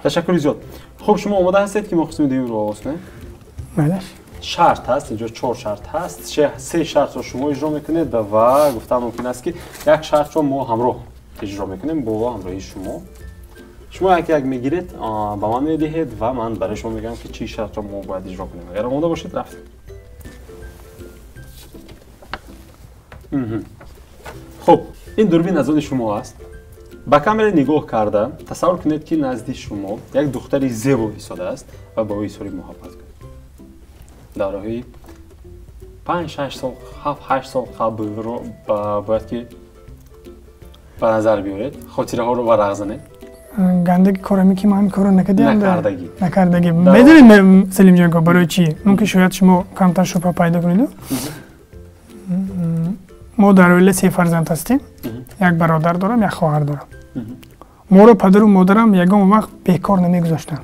Ташаккури зиёд. Хуб, шумо омода ҳастед, ки мо қисми дуюмро оғоз кунем? Майлаш. Шарт ҳаст, инҷо 4 шарт ҳаст. 3 шартро шумо иҷро мекунед ва гуфтан мумкин аст, ки як шартро мо ҳамроҳ иҷро мекунем бо ҳамроҳии шумо. Шумо як як мегиред, ба ман медиҳед ва ман барои шумо мегӯям, ки чӣ шартро мо бояд иҷро кунем. Агар омода бошед, рафтем. Хуб, ин дурбин аз они шумо аст. Ба камера нигоҳ карда тасаввур кунед, ки назди шумо як духтари зебо истодааст ва ба ӯ изҳори муҳаббат кунед. Дар роҳи 5-6 сол, 7-8 сол қаблро бояд ки ба назар биёред, хотираҳоро варақ занед. Гандаги кораме ки ман ҳамин корро накардиам. Накардагӣ. Накардагӣ. Медонед, Салимҷон, барои чӣ? Мумкин шояд шумо камтар шубҳа пайдо кунед. Мо дар оила 3 фарзанд ҳастем. Як бародар дорам, як хоҳар дорам. Моро падару модарам ягон вақт бекор намегузоштанд.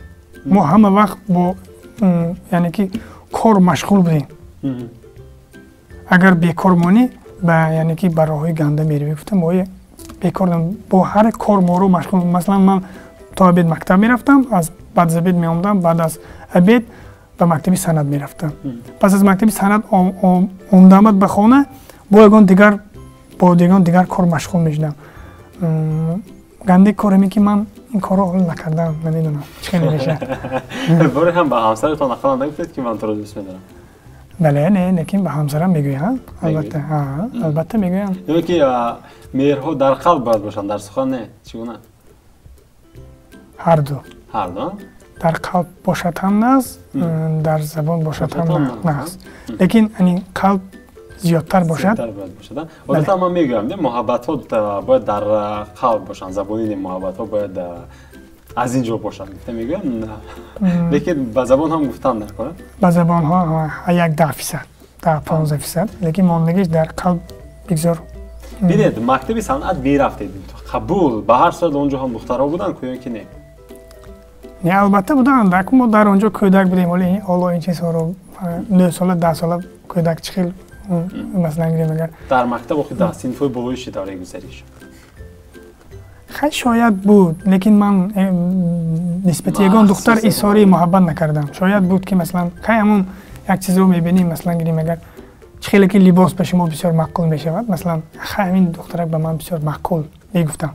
Мо ҳама вақт бо яъне ки кор машғул будем. Агар бекор монӣ, ба яъне ки ба роҳҳои ганда меравӣ. Гуфтам, мо бекор бо ҳар кор моро машғул. Масалан, ман то обед мактаб мерафтам, аз баъд аз обед меомадам, баъд аз обед ба мактаби санъат мерафтам. Пас аз мактаби санъат омадамад ба хона, бо ягон дигар, бо ягон дигар кор машғул мешудам. Гандаи кор ҳамин ки ман ин корро ҳол накардам, намедонам чӣ хеле мешавад. Боре ҳам ба ҳамсаратон ақаллан нагуфтед, ки ман туро дӯст медорам? Бале, не, лекин ба ҳамсарам мегӯям, албатта, албатта мегӯям. Ё ки меҳрҳо дар қалб бояд бошанд, дар сухан не, чӣ гуна? Ҳар ду. Ҳар ду? Дар қалб бошад ҳам нағз, дар забон бошад ҳам нағз. Лекин ани қалб зиёдтар бошад. Зиёдтар бояд бошад. Одатан ман мегӯям, муҳаббатҳо бояд дар қалб бошанд, забони не, муҳаббатҳо бояд аз ин ҷо бошанд, гуфта мегӯям. Лекин ба забон ҳам гуфтан дар кор? Ба забонҳо як 10%, 10-15%, лекин мондагиш дар қалб бигзор. Бинед, мактаби санъат мерафтед, қабул, ба ҳар сурат он ҷо ҳам духтарҳо буданд, ку ё ки не? Не, албатта буданд. Мо дар он ҷо кӯдак будем, ҳоло ин чизҳоро 9 сола, 10 сола кӯдак чӣ хел, масалан гирем агар. Дар мактаб охи дар синфҳои болои чӣ давраи гузариш? Хай, шояд буд, лекин ман нисбати ягон духтар изҳори муҳаббат накардам. Шояд буд ки масалан, хай ҳамон як чизро мебинем, масалан гирем агар чӣ хеле ки либос ба шумо бисёр маъқул мешавад, масалан, хай ҳамин духтарак ба ман бисёр маъқул мегуфтам.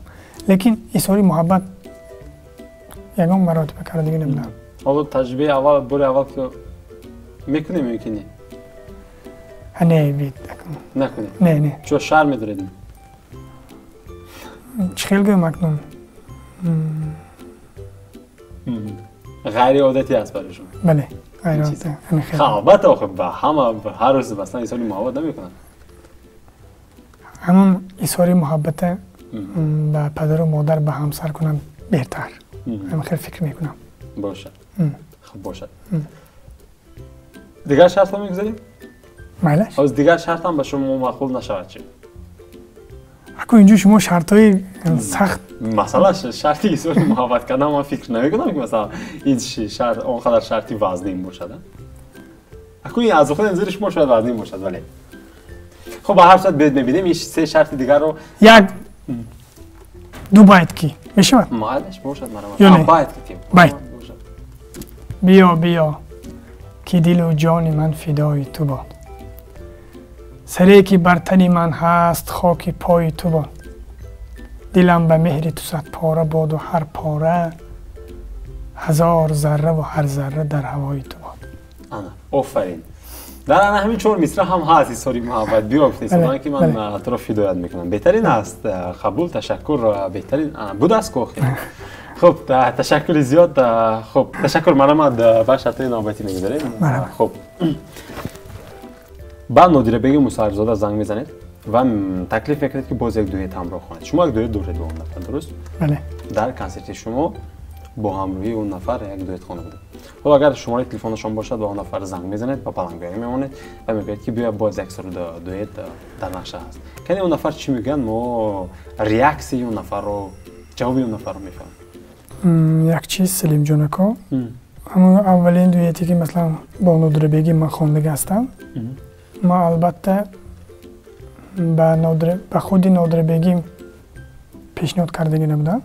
Лекин изҳори муҳаббат ягон маротиба кардагӣ набудам. Ҳоло таҷрибаи аввал, бори аввал ки мекунем ё ки не? Не, бит. Накунем? Не, не. Чо шарм медоред? Чӣ хел гӯям акнун? Ғайриодатӣ аст барои шумо? Бале, ғайриодатӣ. Албатта, охир ба ҳама ҳар рӯз масалан изҳори муҳаббат намекунанд. Ҳамон изҳори муҳаббата ба падару модар, ба ҳамсар кунам беҳтар. Ҳамин хел фикр мекунам. Бошад. Хуб бошад. Дигар шартҳо мегузарем? Майлаш. Ҳоз дигар шартам ба шумо маъқул нашавад чӣ? Аку инҷо шумо шартҳои сахт. Масалан, шарти изҳори муҳаббат кардан ман фикр намекунам, ки масалан ин шарт он қадар шарти вазнин бошад. Аку ин аз худ зери шумо шояд вазнин бошад, вале хуб, ба ҳар сурат бед мебинем ин 3 шарти дигарро. Як ду байт ки мешавад? Майлаш, бошад, марамат. Байт ки. Байт. Биё, биё, ки дилу ҷони ман фидои ту бод. Саре ки бар тани ман ҳаст, хоки пои ту бод. Дилам ба меҳри ту сад пора боду ҳар пора ҳазор зарра ва ҳар зарра дар ҳавои ту бод. Ана, офарин. Дар ана ҳамин 4 мисра ҳам ҳаст изҳори муҳаббат. Биё, гуфтед, ки ман туро фидоят мекунам. Беҳтарин аст. Қабул, ташаккур, беҳтарин будааст ку охир. Хуб, ташаккури зиёд. Хуб, ташаккур, марамад ба шартҳои навбатӣ мегузарем. Хуб, ба Нодирабеги Мусаҳарзода занг мезанед ва таклиф мекунед, ки боз як дуэт ҳамроҳ хонед. Шумо як дуэт доред бо он нафар, дуруст? Бале. Дар консерти шумо бо ҳамроҳии он нафар як дуэт хонда будед. Ҳоло агар шумораи телефонашон бошад, ба он нафар занг мезанед, ба баландгӯя мемонед ва мегӯяд, ки биё, боз як суруд дуэт дар нақша ҳаст. Кани он нафар чӣ мегӯянд? Мо реаксияи он нафарро, ҷавоби он нафарро мефаҳмем. Як чиз, Салимҷон ако, ҳамон аввалин дуэте ки масалан бо Нодирабеги ман хондагӣ ҳастам, ман албатта ба худи Нодирабегӣ пешниҳод кардагӣ набудам.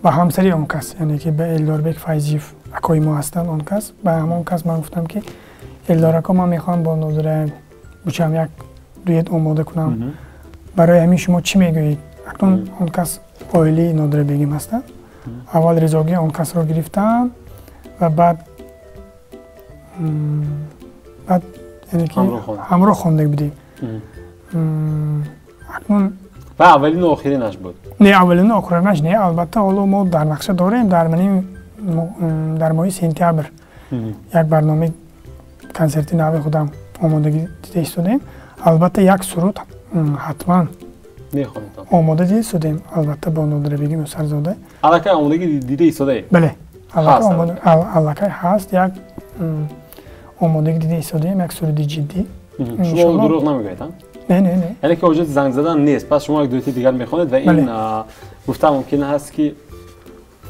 Ба ҳамсари он кас, яъне ки ба Элдорбек Файзиев, акои мо ҳастанд он кас, ба ҳамон кас ман гуфтам, ки Элдор ако, ман мехоҳам бо Нодира бучам як дуэт омода кунам, барои ҳамин шумо чӣ мегӯед? Акнун он кас оилаи Нодира бегим ҳастанд. Аввал ризогии он касро гирифтам ва баъд яъне ки ҳамроҳ хонда будем. Акнун ва аввалину охиринаш буд? Не, аввалину охиринаш не, албатта. Ҳоло мо дар нақша дорем, дар моҳи сентябр як барномаи консерти нави худам омодагӣ дида истодем. Албатта, як суруд ҳатман омода дида истодем, албатта, бо Нодира бегим Усарзода. Аллакай омодагӣ дида истодаед? Бале, аллакай ҳаст, як омодагӣ дида истодем, як суруди ҷиддӣ. Шумо дурӯғ намегӯед? Не, не, не. Яъне ки ҳоҷати занг задан нест, пас шумо як дуэти дигар мехонед ва ин гуфта мумкин аст, ки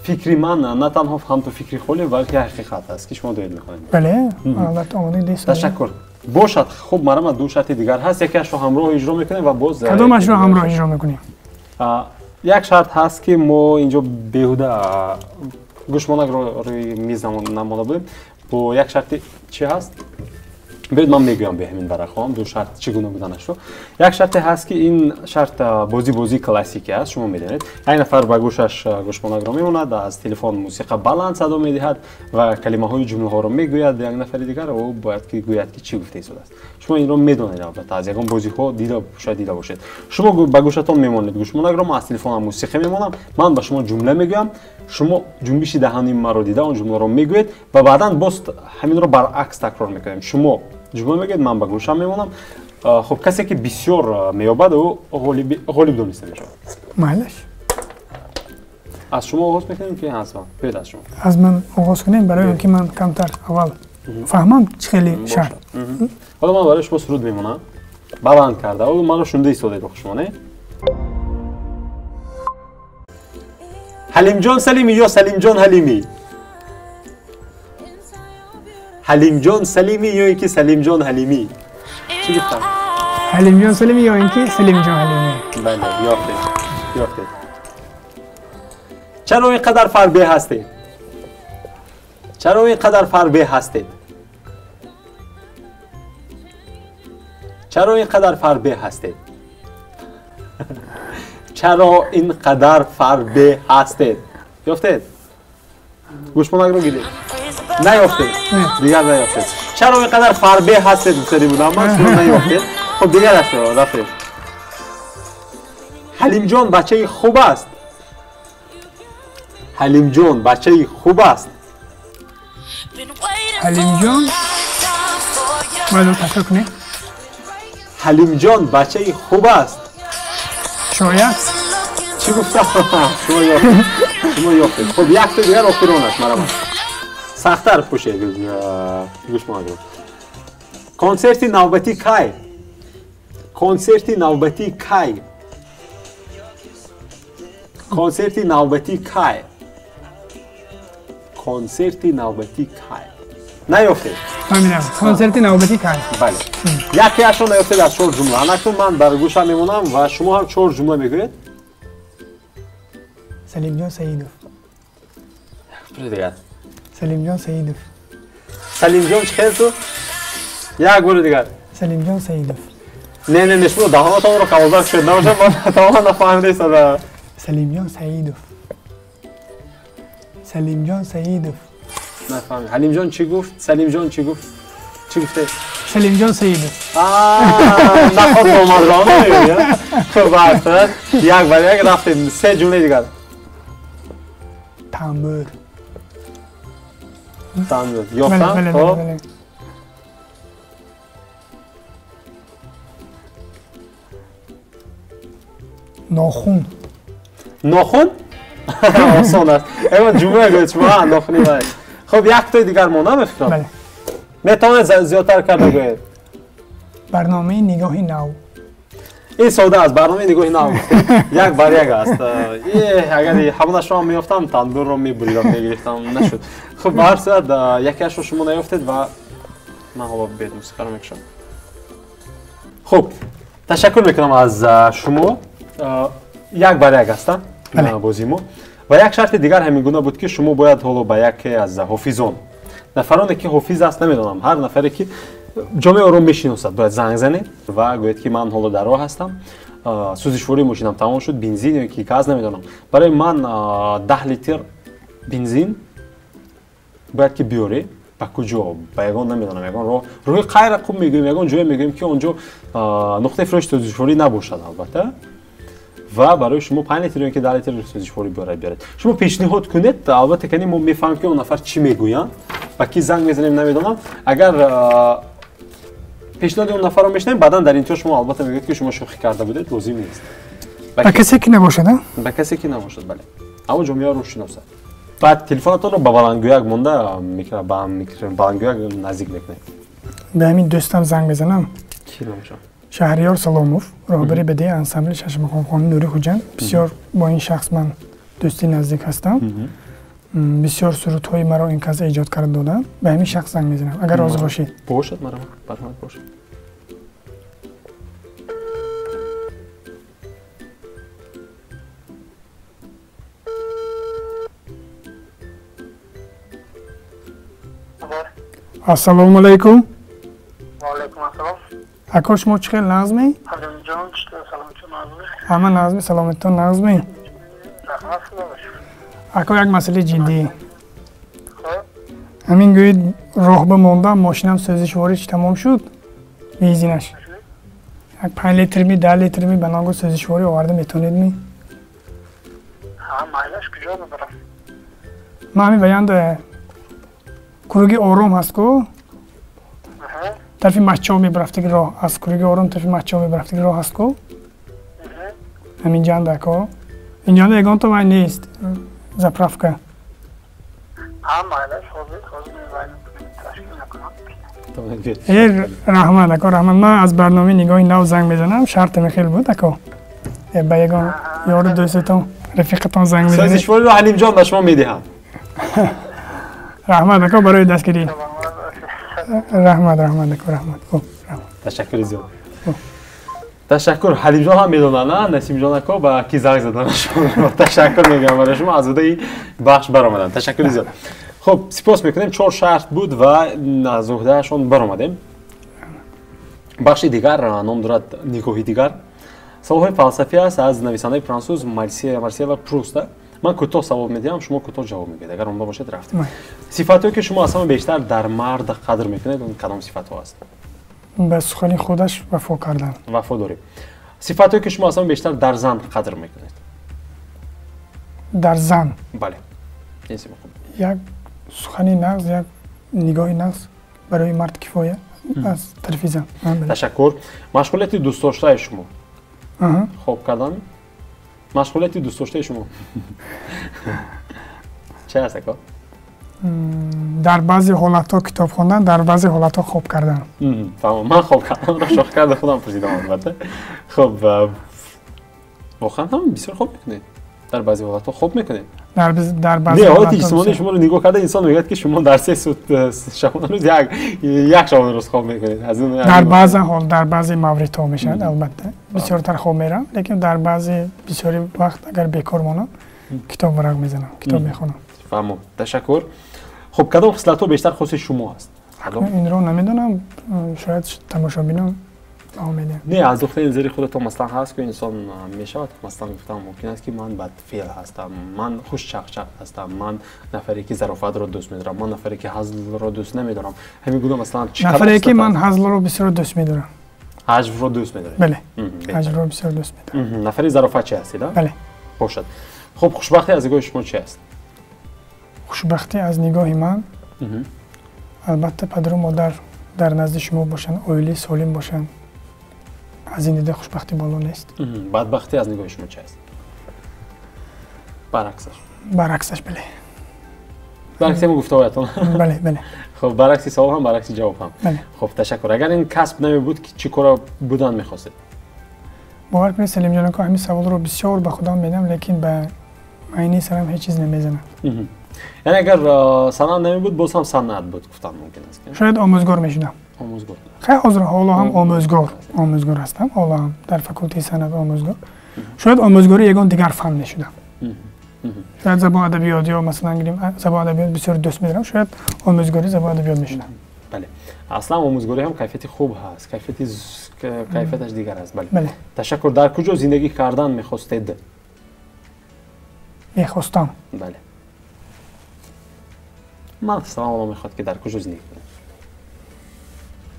фикри ман на танҳо ҳамту фикри холӣ, балки ҳақиқат аст, ки шумо дуэт мехонед. Бале, албатта, омодагӣ дида истодем. Ташаккур. Бошад, хуб, марама ду шарти дигар ҳаст, якеашро ҳамроҳ иҷро мекунем ва боз кадомашро ҳамроҳ иҷро мекунем? Як шарт ҳаст, ки мо инҷо беҳуда гӯшмонакро рӯи миз намонда будем. Бо як шарти чӣ ҳаст? Биёед, ман мегӯям бе ҳамин варақҳоам ду шарт чӣ гуна буданашро. Як шарте ҳаст, ки ин шарт бозӣ классикӣ аст, шумо медонед. Як нафар ба гӯшаш гӯшмонакро мемонад, аз телефон мусиқа баланд садо медиҳад ва калимаҳои ҷумлаҳоро мегӯяд. Як нафари дигар ӯ бояд ки гӯяд, ки чӣ гуфта истодааст. Шумо инро медонед, албатта, аз ягон бозиҳо дида, шояд дида бошед. Шумо ба гӯшатон мемонед гӯшмонакро, ман аз телефонам мусиқӣ мемонам, ман ба шумо ҷумла мегӯям, шумо ҷунбиши даҳани маро дида он ҷумларо мегӯед ва баъдан боз ҳаминро баръакс такрор мекунем. Шумо ҷумла мегӯед, ман ба гӯшам мемонам. Хуб, касе ки бисёр меёбад, ӯ ғолиб дониста мешавад. Майлаш. Аз шумо оғоз мекунем ки аз ман? Биёед, аз шумо. Аз ман оғоз кунем, барои он ки ман камтар аввал фаҳмам чӣ хеле шарт. Ҳоло ман барои шумо суруд мемонам баланд карда, ӯ маро шунида истодед, шумо не? Ҳалимҷон Салимӣ ё Салимҷон Ҳалимӣ? Ҳалимҷон Салимӣ ё ин ки Салимҷон Ҳалимӣ? Чӣ гуфтам? Ҳалимҷон Салимӣ ё ин ки Салимҷон Ҳалимӣ. Бале, ёфтед, ёфтед. Чаро ин қадар фарбеҳ ҳастед? Чаро ин қадар фарбеҳ ҳастед? Чаро ин қадар фарбеҳ ҳастед? Чаро ин қадар фарбеҳ ҳастед? Ёфтед? Гӯшмонакро гиред. Наёфтед, дигар наёфтед. Чаро ин қадар фарбеҳ ҳастед гуфтани будам ман, шумо наёфтед. Хуб, дигарашро рафтед. Ҳалимҷон бачаи хуб аст. Ҳалимҷон бачаи хуб аст. Ҳалимҷон, бояд такрор кунем. Ҳалимҷон бачаи хуб аст. Шояд. Чӣ гуфтам? Шумо ёфтед, шумо ёфтед. Хуб, якто дигар охиронаш, марама. Сахттар пӯшед гӯшмонакро. Консерти навбатӣ кай? Консерти навбатӣ кай? Консерти навбатӣ кай? Консерти навбатӣ кай? Наёфтед? Фаҳмидам. Консерти навбатӣ кай? Бале, якеашро наёфтед аз чор ҷумла. Анакнун ман дар гӯшам мемонам ва шумо ҳам чор ҷумла мегӯед. Салимҷон Саидов. Дигар. Салимҷон Саидов. Салимҷон чӣ хел ту? Як бори дигар. Салимҷон Саидов. Не, не, не, шумо даҳонатонро кавозак шуд набошад, ман тамоман нафаҳмида. Салимҷон Саидов. Салимҷон Саидов. Нафаҳмид. Ҳалимҷон чӣ гуфт? Салимҷон чӣ гуфт? Чӣ гуфте? Салимҷон Саидов. Нахост омадро намегӯяд. Хуб, баъд як бар як рафтем. Се ҷумлаи дигар. Тамбур. Тамбур. Ёфтам? Хуб. Нохун. Нохун? Осон аст. Эва ҷумла гӯед шумо, нохуни вай. Хуб, яктои дигар монда мефикрам. Метавонед зиёдтар карда гӯед. Барномаи нигоҳи нав. Ин сода аст, барномаи нигоҳи нав. Як бар як аст. Агар ҳамонашро ҳам меёфтам, тандурро мебуридам, мегирифтам, нашуд. Хуб, ба ҳар сурат якеашро шумо наёфтед ва ман ҳоло бед мусиқаро мекушам. Хуб, ташаккур мекунам аз шумо. Як бар як аст бозии мо. Ва як шарти дигар ҳамин гуна буд, ки шумо бояд ҳоло ба яке аз ҳофизон, нафароне ки ҳофиз аст, намедонам, ҳар нафаре ки ҷомеа ӯро мешиносад, бояд занг занед ва гӯед, ки ман ҳоло дар роҳ ҳастам, сӯзишвории мошинам тамом шуд, бензин ё ки газ, намедонам, барои ман 10 литр бензин бояд ки биёред. Ба куҷо? Ба ягон, намедонам, ягон роҳ, роҳи қайра хуб мегӯем, ягон ҷое мегӯем, ки он ҷо нуқтаи фурӯши сӯзишворӣ набошад, албатта, ва барои шумо 5 литр ё ки 10 литр сӯзишворӣ биёрад. Шумо пешниҳод кунед, албатта, кани мо мефаҳмем, ки он нафар чӣ мегӯянд, ба ки занг мезанем, намедонам. Агар пешниҳоди он нафарро мешунавем, баъдан дар интиҳо шумо албатта мегӯед, ки шумо шӯхӣ карда будед, лозим нест. Ба касе ки набошад, а? Ба касе ки набошад, бале. Аммо ҷомеаро шиносад. Баъд телефонатонро ба баландгӯяк монда, ба баландгӯяк наздик мекунед. Ба ҳамин дӯстам занг мезанам. Ки номшон? Шаҳриёр Саломов, роҳбари бадеи ансамбли Шашмақомхонаи Нури Хуҷанд. Бисёр бо ин шахс ман дӯсти наздик ҳастам. Бисёр сурудҳои маро ин кас эҷод карда доданд. Ба ҳамин шахс занг мезанам, агар розӣ бошед. Бошад, марҳамат, марҳамат, бошад. Ассалому алайкум. Ва алайкум ассалом. Ако, шумо чӣ хел, нағзмӣ? Ҳалимҷон, чӣ саломатӣ, нағзмӣ? Ҳама нағзмӣ, саломатитон нағзмӣ? Раҳмат, худо бошад. Ако, як масъалаи ҷиддӣ. Хуб. Ҳамин гӯед, роҳ ба мондам, мошинам сӯзишвориш тамом шуд, бензинаш. Як 5 литрми, 10 литрми ба ногу сӯзишворӣ оварда метавонедмӣ? Ҳа, майлаш, куҷо бибарам? Ман ҳамин ваянда куруги ором ҳаст ку? Тарафи Маҳчов мебарафтаги роҳ, аз куруги ором тарафи Маҳчов мебарафтаги роҳ ҳаст ку? Ҳамин ҷанда, ако. Инҷанда ягонто вай нест, заправка. Ҳа, майлаш, ҳозир, ҳозир мебарем, ташкил мекунам. Э, раҳмат, ако, раҳмат. Ман аз барномаи Нигоҳи нав занг мезанам, шартаме хел буд, ако. Ба ягон ёру дӯстатон, рафиқатон занг мезанед. Сӯзишвориро Ҳалимҷон ба шумо медиҳам. Раҳмат, ако, барои дастгирӣ. Раҳмат, раҳмат, ако, раҳмат. Хуб, раҳмат. Ташаккури зиёд. Ташаккур. Ҳалимҷон ҳам медонад, на? Насимҷон ако ба ки занг заданашон. Ташаккур мегӯям барои шумо, аз уҳдаи бахш баромаданд. Ташаккури зиёд. Хуб, сипос мекунем. 4 шарт буд ва аз уҳдаашон баромадем. Бахши дигар ном дорад Нигоҳи дигар. Саволҳои фалсафӣ аст аз нависандаи франсуз Марсела Пруста. Ман кӯтоҳ савол медиҳам, шумо кӯтоҳ ҷавоб мегӯед. Агар омода бошед, рафтем. Сифатҳое ки шумо аз ҳама бештар дар мард қадр мекунед, он кадом сифатҳо аст? Ба сухани худаш вафо кардан. Вафодорӣ. Сифатҳое ки шумо аз ҳама бештар дар зан қадр мекунед? Дар зан? Бале. Як сухани нағз, як нигоҳи нағз барои мард кифоя аз тарафи зан. Ташаккур. Машғулияти дӯстдоштаи шумо? Хоб кардан? Машғулияти дӯстдоштаи шумо чӣ аст, ако? Дар баъзе ҳолатҳо китоб хондан, дар баъзе ҳолатҳо хоб кардан. Тамом, ман хоб карданро шӯхӣ карда худам пурсидам, албатта. Хуб, воқеан ҳам бисёр хоб мекунед? Дар баъзе ҳолатҳо хоб мекунед? Дар баъзе Не, ҳолати ҷисмонии шуморо нигоҳ карда инсон мегӯяд, ки шумо дар 3 шабонарӯз як шабонарӯз хоб мекунед. Дар баъзе ҳол, дар баъзе мавридҳо мешавад, албатта. Бисёртар хоб мерам, лекин дар баъзе бисёри вақт агар бекор монам, китоб варақ мезанам, китоб мехонам. Фаҳмом. Ташаккур. Хуб, кадом хислатҳо бештар хоси шумо аст? Инро намедонам, шояд тамошобинон баҳо медиҳанд. Не, аз нуқтаи назари худатон масалан ҳаст ки инсон мешавад, масалан гуфтан мумкин аст, ки ман бадфеъл ҳастам, ман хушчақчақ ҳастам, ман нафаре ки зарофатро дӯст медорам, ман нафаре ки ҳазлро дӯст намедорам. Ҳамин гуна масалан чӣ нафаре ки ман ҳазлро бисёр дӯст медорам. Ҳаҷвро дӯст медоред? Бале, ҳаҷвро бисёр дӯст медорам. Нафари зарофатчӣ ҳастед, а? Бале. Бошад. Хуб, хушбахтӣ аз нигоҳи шумо чӣ аст? Хушбахтӣ аз нигоҳи ман албатта падару модар дар назди шумо бошанд, оилаи солим бошанд. Аз ин дида хушбахтӣ боло нест. Бадбахтӣ аз нигоҳи шумо чӣ аст? Баръаксаш. Баръаксаш, бале. Баръакси ҳамон гуфтаҳоятон. Бале, бале. Хуб, баръакси савол ҳам, баръакси ҷавоб ҳам. Хуб, ташаккур. Агар ин касб намебуд, чӣ кора будан мехостед? Бовар кунед, Салимҷон ака, ҳамин саволро бисёр ба худам медиҳам, лекин ба майнаи сарам ҳеҷ чиз намезанад. Яъне агар санъат намебуд, боз ҳам санъат буд гуфтан мумкин аст? Шояд омӯзгор мешудам. Омӯзгор. Хай, ҳозир ҳоло ҳам омӯзгор ҳастам, ҳоло ҳам дар факултаи санъат омӯзгор. Шояд омӯзгори ягон дигар фан мешудам. Шояд забон адабиёт ё масалан гирем забон адабиёт бисёр дӯст медорам, шояд омӯзгории забон адабиёт мешудам. Бале. Аслан омӯзгорӣ ҳам кайфияти хуб ҳаст, кайфияташ дигар аст. Бале. Ташаккур. Дар куҷо зиндагӣ кардан мехостед? Мехостам. Бале. Ман саволро мехоҳад ки дар куҷо зиндагӣ кунед?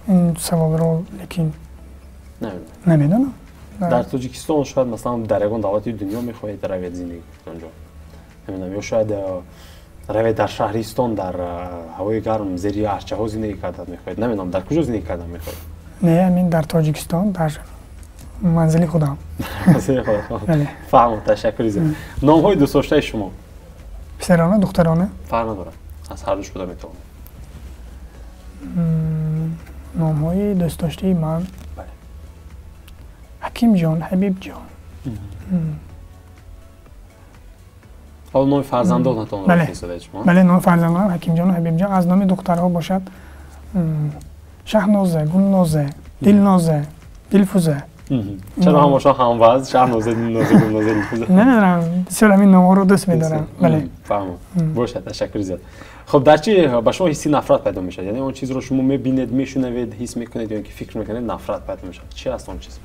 Ин саволро лекин намедонам. Дар Тоҷикистон шояд масалан дар ягон давлати дунё мехоҳед равед зиндагӣ кунед онҷо. Намедонам, ё шояд равед дар шаҳристон дар ҳавои гарм зери арчаҳо зиндагӣ кардан мехоҳед. Намедонам, дар куҷо зиндагӣ кардан мехоҳед? Не, ҳамин дар Тоҷикистон, дар манзили худам. Манзили худам. Фаҳмам, ташаккури зиёд. Номҳои дӯстдоштаи шумо? Писарона, духтарона? Фарқ надорад, аз ҳар душ буда метавонад. Номҳои дӯстдоштаи ман? Ҳакимҷон, Ҳабибҷон. Ҳоло номи фарзандонатонро фиристодаед шумо? Бале, номи фарзандонам Ҳакимҷону Ҳабибҷон. Аз номи духтарҳо бошад Шаҳноза, Гулноза, Дилноза, Дилфуза. Чаро ҳамашон ҳамвазн? Шаҳноза, Дилноза, Гулноза, Дилфуза? Намедонам, бисёр ҳамин номҳоро дӯст медорам. Бале. Фаҳмам. Бошад, ташаккури зиёд. Хуб, дар чӣ ба шумо ҳисси нафрат пайдо мешавад? Яъне он чизро шумо мебинед, мешунавед, ҳис мекунед ё ин ки фикр мекунед, нафрат пайдо мешавад. Чӣ аст он чиз?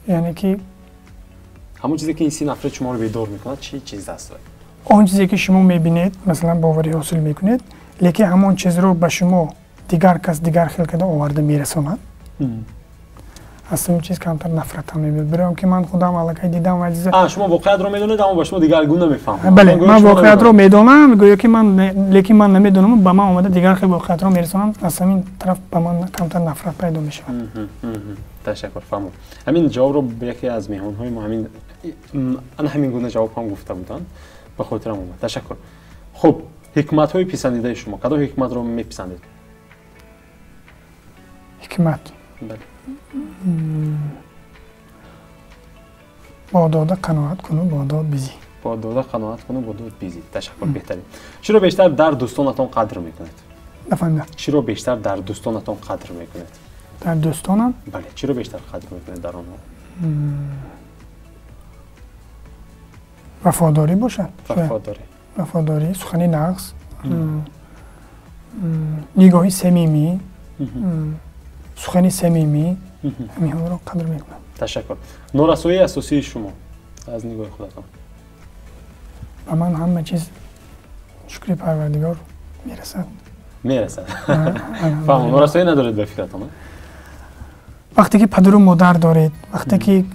Яъне ки ҳамон чизе ки ҳисси нафрат шуморо бедор мекунад, чӣ чиз аст? Он чизе ки шумо мебинед, масалан боварӣ ҳосил мекунед, лекин ҳамон чизро ба шумо дигар кас дигар хел карда оварда мерасонад, аз ҳамин чиз камтар нафратам мебиёд. Барои ки ман худам аллакай дидам ва чиза. Шумо воқеиятро медонед, аммо ба шумо дигаргуна мефаҳмад. Бале, ман воқеиятро медонам, гӯё ки ман, лекин ман намедонам, ба ман омада дигар хел воқеиятро мерасонам, аз ҳамин тараф ба ман камтар нафрат пайдо мешавад. Ташаккур, фаҳмам. Ҳамин ҷавобро яке аз меҳмонҳои мо ана ҳамин гуна ҷавоб ҳам гуфта буданд, ба хотирам омад. Ташаккур. Хуб, ҳикматҳои писандидаи шумо, кадом ҳикматро меписандед? Ҳикмат? Бале. Бо дода қаноат куну бо дод бизӣ. Бо дода қаноат куну бо дод бизӣ. Ташаккур, беҳтарин. Чиро бештар дар дӯстонатон қадр мекунед? Нафаҳмидам. Чиро бештар дар дӯстонатон қадр мекунед? Дар дӯстонам? Бале, чиро бештар қадр мекунед дар онҳо? Вафодорӣ бошад. Вафодорӣ. Вафодорӣ, сухани нағз, нигоҳи самимӣ, сухани самимӣ, ҳаминҳоро қадр мекунам. Ташаккур. Норасоии асосии шумо аз нигоҳи худатон? Ба ман ҳама чиз шукри Парвардигор мерасад. Мерасад. Фаҳмам, норасоӣ надоред ба фикратон? Вақте ки падару модар доред, вақте ки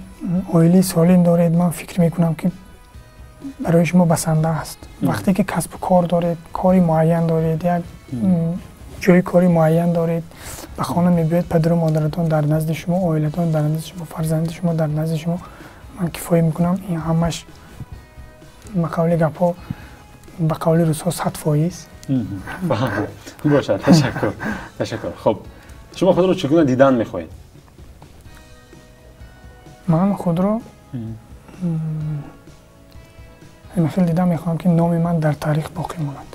оилаи солим доред, ман фикр мекунам ки барои шумо басанда аст. Вақте ки касбу кор доред, кори муайян доред, як ҷои кори муайян доред, ба хона мебиёед, падару модаратон дар назди шумо, оилатон дар назди шумо, фарзанди шумо дар назди шумо, ман кифоя мекунам. Ин ҳамаш ба қавли гапҳо, ба қавли русҳо 100%. Бошад, ташаккур, ташаккур. Хуб, шумо худро чӣ гуна дидан мехоҳед? Ман худро ҳамин хел дидан мехоҳам ки номи ман дар таърих боқӣ монад.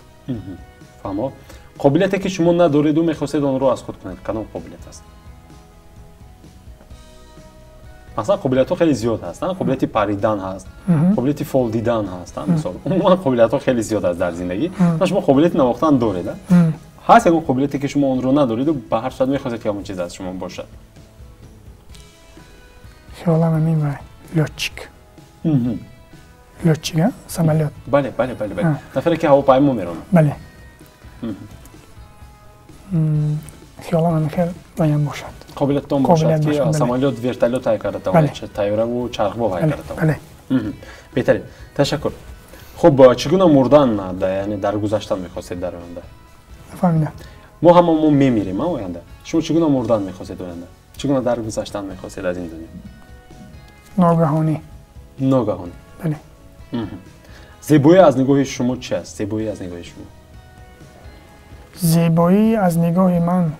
Фаҳмо. Қобилияте ки шумо надореду мехостед онро аз худ кунед, кадом қобилият аст? Масалан, қобилиятҳо хеле зиёд ҳастанд. Қобилияти паридан ҳаст, қобилияти фол дидан ҳаст, мисол. Умуман қобилиятҳо хеле зиёд аст дар зиндагӣ. Шумо қобилияти навохтан доред, ҳаст ягон қобилияте ки шумо онро надореду ба ҳар сурат мехостед ки ҳамон чиз аз шумо бошад? Хиёлам ҳамин вай лётчик. Лётчик, самолёт. Бале, бале, бале, бале. Нафаре ки ҳавопаймо меронад. Бале. Хиёлам ҳамин хел ваям бошад. Қобилиятон бошад ки самолёт, вертолёт ҳай карда тавонад, тайёраву чархбол ҳай карда тавонад. Беҳтарин. Ташаккур. Хуб, чӣ гуна мурдан, яъне дар гузаштан мехостед дар оянда? Нафаҳмидам. Мо ҳама мо мемирем, оянда. Шумо чӣ гуна мурдан мехостед оянда? Чӣ гуна дар гузаштан мехостед аз ин дунё? Ногаҳонӣ. Ногаҳонӣ. Бале. Зебоӣ аз нигоҳи шумо чи аст? Зебоӣ аз нигоҳи шумо? Зебоӣ аз нигоҳи ман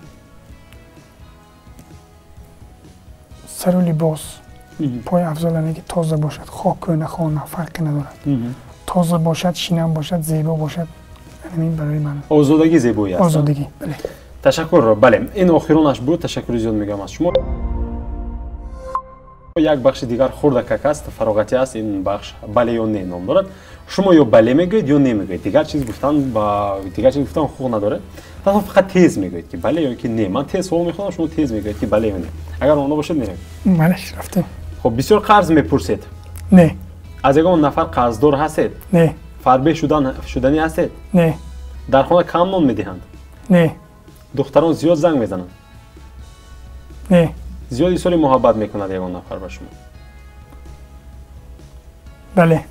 сару либос, пои афзол яъне ки тоза бошад, хок кӯна хона фарқе надорад. Тоза бошад, шинам бошад, зебо бошад, ҳамин барои ман. Озодагӣ зебоӣ аст. Озодагӣ, бале. Ташаккур, бале. Ин охиронаш буд. Ташаккури зиёд мегӯям аз шумо. Як бахши дигар хурдакак аст, фароғатӣ аст. Ин бахш бале ё не ном дорад. Шумо ё бале мегӯед, ё не мегӯед. Дигар чиз гуфтан ба дигар чиз гуфтан ҳуқуқ надоред. Танҳо фақат тез мегӯед, ки бале ё ки не. Ман тез суол мехонам, шумо тез мегӯед, ки бале ё не. Агар омода бошед, меравем. Бале, рафтем. Хуб, бисёр қарз мепурсед? Не. Аз ягон нафар қарздор ҳастед? Не. Фарбеҳ шуданӣ ҳастед? Не. Дар хона кам нон медиҳанд? Не. Духтарон зиёд занг мезананд? Не. Зиёд изҳори муҳаббат мекунад ягон нафар ба шумо? Бале.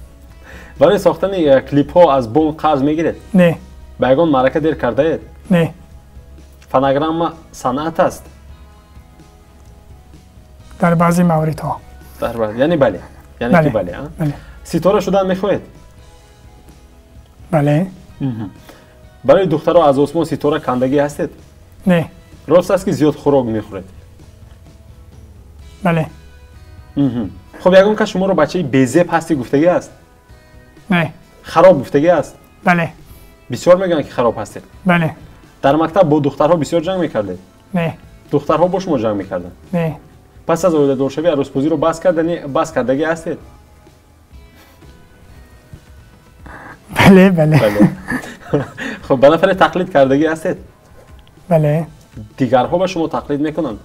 Барои сохтани клипҳо аз бонк қарз мегиред? Не. Ба ягон маърака дер кардаед? Не. Фонограмма санъат аст? Дар баъзе мавридҳо. Яъне бале. Яъне ки бале. Ситора шудан мехоҳед? Бале. Барои духтаро аз осмон ситора кандагӣ ҳастед? Не. Рост аст, ки зиёд хӯрок мехӯред? Бале. Хуб, ягон кас шуморо бачаи безеб ҳастӣ гуфтагӣ аст? Не. Хароб гуфтагӣ аст? Бале. Бисёр мегӯянд, ки хароб ҳастед? Бале. Дар мактаб бо духтарҳо бисёр ҷанг мекардед? Не. Духтарҳо бо шумо ҷанг мекарданд? Не. Пас аз оиладоршавӣ арӯсбозиро бас кардагӣ ҳастед? Бале, бале. Хуб, ба нафаре тақлид кардагӣ ҳастед? Бале. Дигарҳо ба шумо тақлид мекунанд?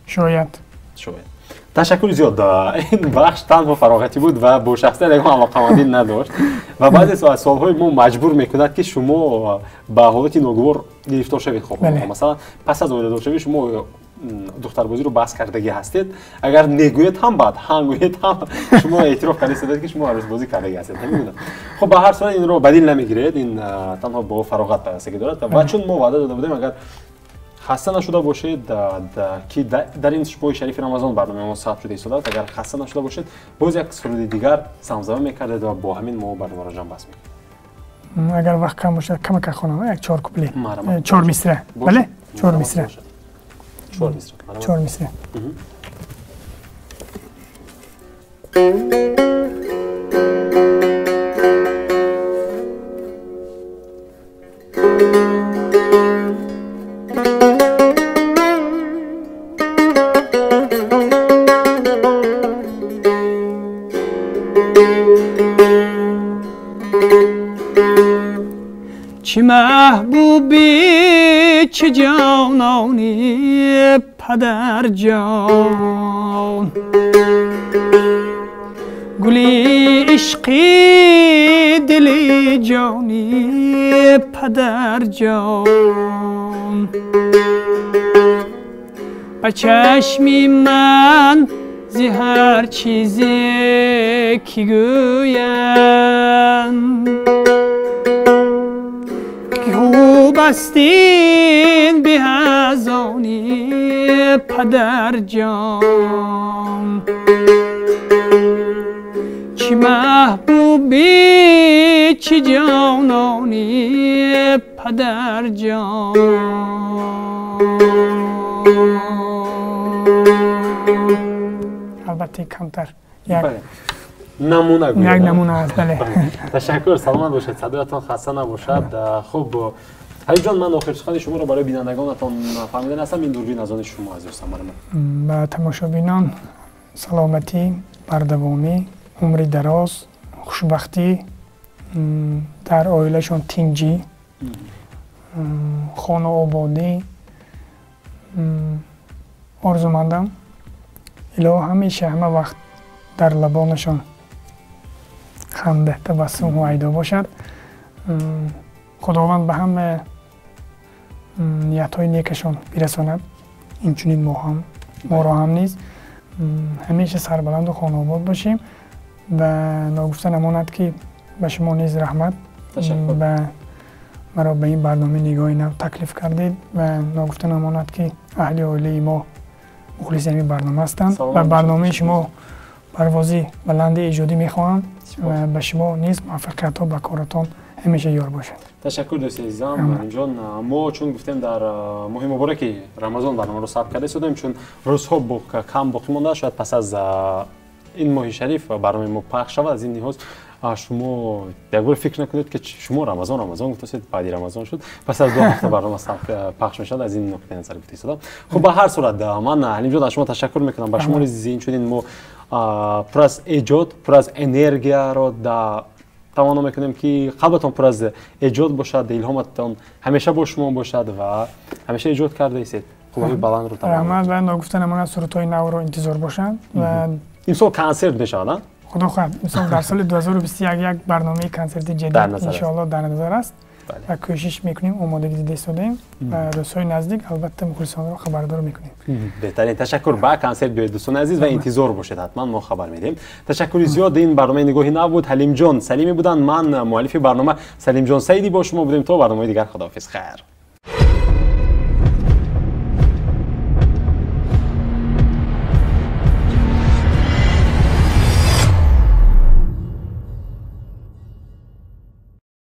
Шояд. Шояд. Ташаккури зиёд. Ин бахш танҳо фароғатӣ буд ва бо шахсият ягон алоқамандӣ надошт ва баъзе суолҳои мо маҷбур мекунад, ки шумо ба ҳолати ногувор гирифтор шавед. Хоб, масалан, пас аз оиладоршавӣ шумо духтарбозиро баҳс кардагӣ ҳастед. Агар негӯед ҳам, баъд ҳам гӯед ҳам, шумо эътироф карда ки шумо арӯсбозӣ кардагӣ ҳастед. Намедонам. Хуб, ба ҳар сурат инро ба дил намегиред. Ин танҳо бо фароғат пайвастагӣ дорад ва чун мо ваъда дода будем, агар хаста нашуда бошед, ки дар ин моҳи шарифи Рамазон барномаи мо сабт шуда истодааст, агар хаста нашуда бошед, боз як суруди дигар замзама мекардед ва бо ҳамин мо барномаро ҷамъбаст мекунем. Агар вақт кам бошад, камака хонам, як чор куплет, чор мисра. Бале, чор мисра. Чор мисра. Чор мисра. Чӣ маҳбубӣ, чӣ ҷонони падарҷон, гули ишқи дили ҷони падарҷон, ба чашми ман зи ҳар чизе ки гӯянд, хуб астин беҳазони падарҷон. Чӣ маҳбубӣ, чӣ ҷонони падарҷон. Албатта, камтар як намуна, як намуна аст. Бале, ташаккур, саломат бошед, садоятон хаста набошад. Хуб, Ҳабибҷон, ман охир сухани шуморо барои бинандагонатон фаҳмида ҳастам. Ин дурбин аз они шумо, азиз Самар. Ба тамошобинон саломатӣ, бардавомӣ, умри дароз, хушбахтӣ, дар оилашон тинҷӣ, хонаободӣ орзумандам. Илоҳо ҳамеша, ҳама вақт дар лабонашон ханда, табассум ҳувайдо бошад. Худованд ба ҳама ниятҳои некашон бирасонад. Инчунин мо ҳам, моро ҳам низ ҳамеша сарбаланду хонаобод бошем. Ва ногуфта намонад, ки ба шумо низ раҳмат, ба маро ба ин барномаи нигоҳи нав таклиф кардед. Ва ногуфта намонад, ки аҳли оилаи мо мухлиси ҳамин барнома ҳастанд ва барномаи шумо парвози баланди эҷодӣ мехоҳам ва ба шумо низ муваффақиятҳо ба коратон ҳамеша ёр бошад. Ташаккур, дӯсти азизам Ҳаминҷон. Мо чун гуфтем, дар моҳи мубораки Рамазон барномаро сабт карда истодем, чун рӯзҳо кам боқӣ монда, шояд пас аз ин моҳи шариф барномаи мо пахш шавад. Аз ин лиҳоз Шумо як бор фикр накунед, ки шумо Рамазон, Рамазон гуфтасед, баъди Рамазон шуд, пас аз 2 ҳафта барнома пахш мешавад. Аз ин нуқтаи назар гуфта истодам. Хуб, ба ҳар сурат, ман, Ҳалимҷон, аз шумо ташаккур мекунам. Ба шумо низ инчунин мо пур аз эҷод, пур аз энергияро да таманно мекунем, ки қалбатон пур аз эҷод бошад, илҳоматон ҳамеша бо шумо бошад ва ҳамеша эҷод карда истед. Қувваи баландро. Раҳмат. Ва ногуфта намонад, сурудҳои навро интизор бошанд ва Имсол консерт мешавад? Худо хоҳад, имсол, дар соли 2021 як барномаи консерти ҷадид, иншоалло, дар назар аст ва кӯшиш мекунем, омодагӣ дида истодаем ва рӯзҳои наздик, албатта, мухлисонро хабардор мекунем. Беҳтарин, ташаккур. Ба консерт биёед, дӯстони азиз, ва интизор бошед, ҳатман мо хабар медиҳем. Ташаккури зиёд. Ин барномаи «Нигоҳи нав» буд. Ҳалимҷон Салимӣ буданд, ман, муаллифи барнома Салимҷон Саидӣ, бо шумо будем то барномаи дигар. Худоҳофиз, хайр.